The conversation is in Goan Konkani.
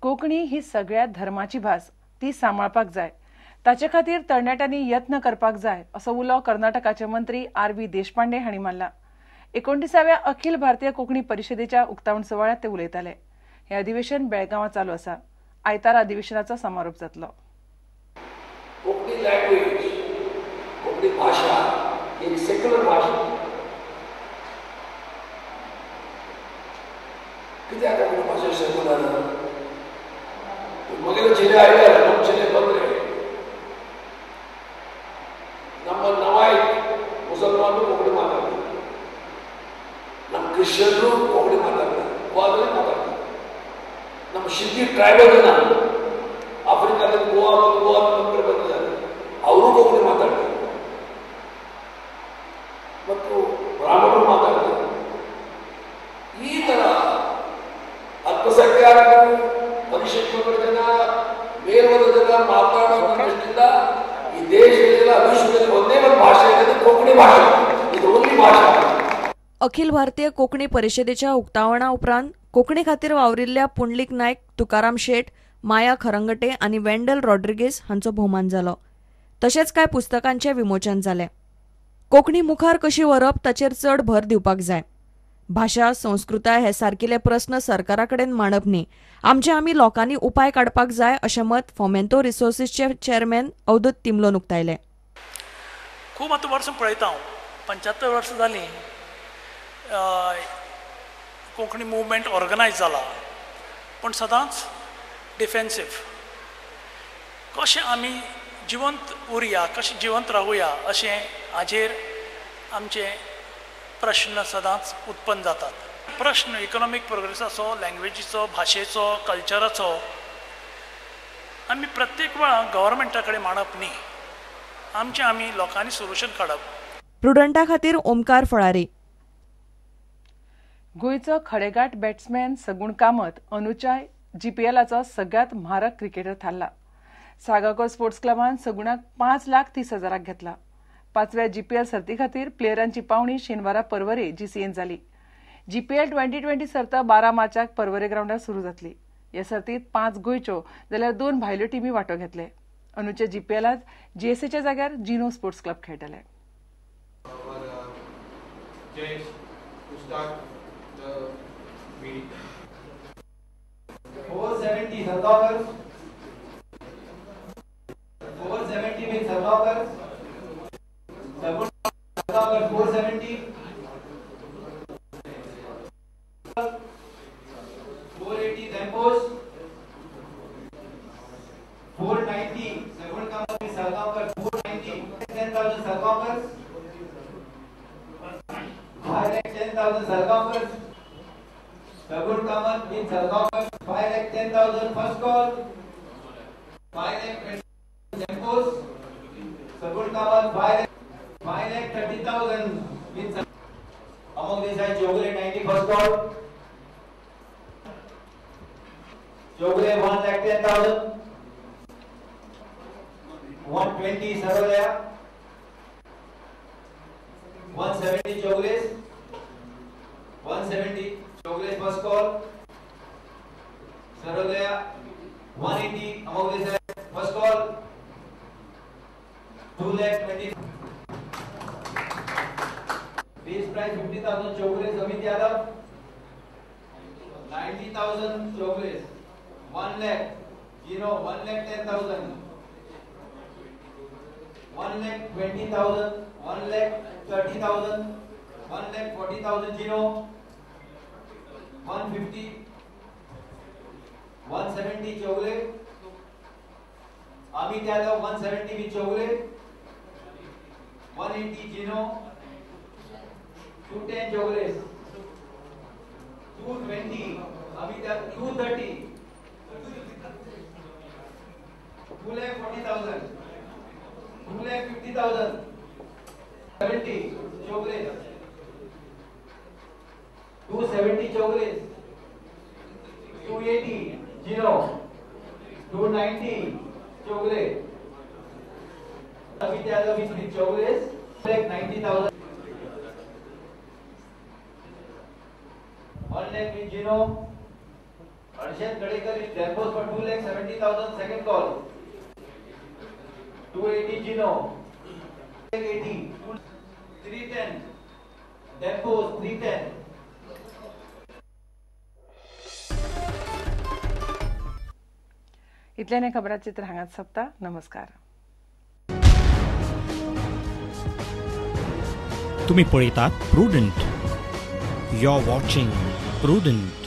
कोंकणी ही सगळ्या धर्माची भास, ती सांबाळपाक जाय, ताचे खातीर तरणाट्यांनी यत्न करपाक जाय असो उलो कर्नाटकाचे मंत्री आर व्ही देशपांडे हांणी मारला. 29व्या अखिल भारतीय कोंकणी परिशदेच्या उक्तावण सुवाळ्यांत ते उलयताले. हे अधिवेशन बेळगांवां चालू आसा. आयतारा अधिवेशनाचो समारोप जातलो. कोंकणी लँग्वेज, कोंकणी भाशा एक सेक्युलर भाशा. कित्याक कोंकणी भाशा सेक्युलर? मगेले चेले आयले, ನಮ್ಮ चेले ಬಂದ್ರೆ ನಮ್ಮ ನವಾಯಿತ್ ಮುಸಲ್ಮಾನರು कोंकणी ಮಾತಾಡ್ತಾರೆ, ನಮ್ಮ ಕ್ರಿಶ್ಚಿಯನ್ರು कोंकणी ಮಾತಾಡ್ತಾರೆ, ಗೋವಾದಲ್ಲಿ ಮಾತಾಡ್ತಾರೆ, ನಮ್ಮ ಸಿದ್ಧಿ ಟ್ರೈಬಲ್ ಜನ ಆಫ್ರಿಕಾದಲ್ಲಿ ಗೋವಾ ಮತ್ತು ಗೋವಾ ನಮ್ಮ ಕಡೆ ಬಂದಿದ್ದಾರೆ, ಅವರು कोंकणी ಮಾತಾಡ್ತಾರೆ ಮತ್ತು ಬ್ರಾಹ್ಮಣರು ಮಾತಾಡ್ತಾರೆ. ಈ ಥರ ಅಲ್ಪಸಂಖ್ಯಾತರು, ಪರಿಶಿಷ್ಟ ಜನ, ಮೇಲ್ವರ್ಗದ ಜನ ಮಾತಾಡೋ ದೃಷ್ಟಿಯಿಂದ ಈ ದೇಶದಲ್ಲೆಲ್ಲ ವಿಶ್ವದಲ್ಲಿ ಒಂದೇ ಒಂದು ಭಾಷೆ ಇದೆ, कोंकणी ಭಾಷೆ. ಇದು ಓನ್ಲಿ ಭಾಷೆ. अखिल भारतीय कोंकणी परिशदेच्या उक्तावणा उपरांत कोंकणी खातीर वावरिल्ल्या पुंडलीक नायक, तुकाराम शेट, माया खरंगटे आनी वेंडल रॉड्रिगेज हांचो भोवमान जालो. तशेंच कांय पुस्तकांचें विमोचन जालें. कोंकणी मुखार कशी व्हरप ताचेर चड भर दिवपाक जाय. भाशा, संस्कृताय हे सारकिले प्रस्न सरकारा कडेन मांडप न्ही, आमचे आमी लोकांनी उपाय काडपाक जाय अशें मत फोमेंतो रिसोर्सीसचे चेअरमॅन अवधूत तिमलोन उक्तायलें. खूब आतां वर्सां पळयता हांव, 75 वर्सां जालीं कोंकणी मुवमेंट ऑर्गनायज जाला, पूण सदांच डिफेन्सीव. कशें आमी जिवंत उरया, कशें जिवंत रावया अशें हाजेर आमचे प्रश्न सदांच उत्पन्न जातात. प्रश्न इकॉनॉमीक प्रोग्रेसाचो, लँग्वेजीचो, भाशेचो, कल्चराचो आमी प्रत्येक वेळा गव्हर्मेंटा कडेन मांडप न्ही, आमचें आमी लोकांनी सोल्युशन काडप. प्रुडंटा खातीर ओमकार फळारी. गोंयचो खडेगांठ बॅट्समॅन सगुण कामत अनुचाय जीपीएलाचो सगळ्यांत म्हारग क्रिकेटर थारला. सागागोर स्पोर्ट्स क्लबान सगुणाक 5,30,000 घेतला. 5व्या जीपीएल सर्ती खातीर प्लेयरांची पावणी शेनवारा परवरे जीसीएन जाली. जीपीएल 2020 सर्त 12 मार्चाक परवरे ग्रावंडार सुरू जातली. हे सर्तीत 5 गोंयच्यो जाल्यार 2 भायल्यो टिमी वांटो घेतले. अनुच्या जीपीएलांत जीएसएच्या जाग्यार जिनो स्पोर्ट्स क्लब खेळटले. The meeting. 470 Salgaonkar, 470 with Salgaonkar, Salgaonkar 470, 480 Tempos, 490 Sagun Kamath with Salgaonkar, 490, 10,000 Salgaonkar, 5,10,000 Salgaonkar, Sagun Kamath with Salgaonkar, 5,10,000 first call, 5,20,000 Tempos, Sagun Kamath 5,30,000 with among these are Chogule 90 first call, Chogule 1,10,000, 120 Sarvodaya, 170 Chogule, 170 Chogule first call, Sarvodaya 180 among this first call, 2,20,000. Base price 50,000 Chogule Amit Yadav, 90,000 Chogule, 1 lakh, 0, 1,10,000, 1,20,000, 1,30,000, 1,40,000 0, 150, 170 Chogule, Amit Yadav 170 with Chogule, 180 Gino, 210 Chogule, 220 Amit Yadav, 230, 2,40,000, 2,50,000, 70 Chogule, 270 Chogule, 280 Gino, 290 Chogule, Amit Yadav with Chogule, 90,000, 1 lakh with Gino, Harshad Gadekar is Dempo's for 2,70,000 second call. 280 Gino. 80. 310. Dempo's 310. इतल्यान खबराचित्र हांगाच सोंपता. नमस्कार. तुम्ही पळयतात Prudent. You are watching Prudent.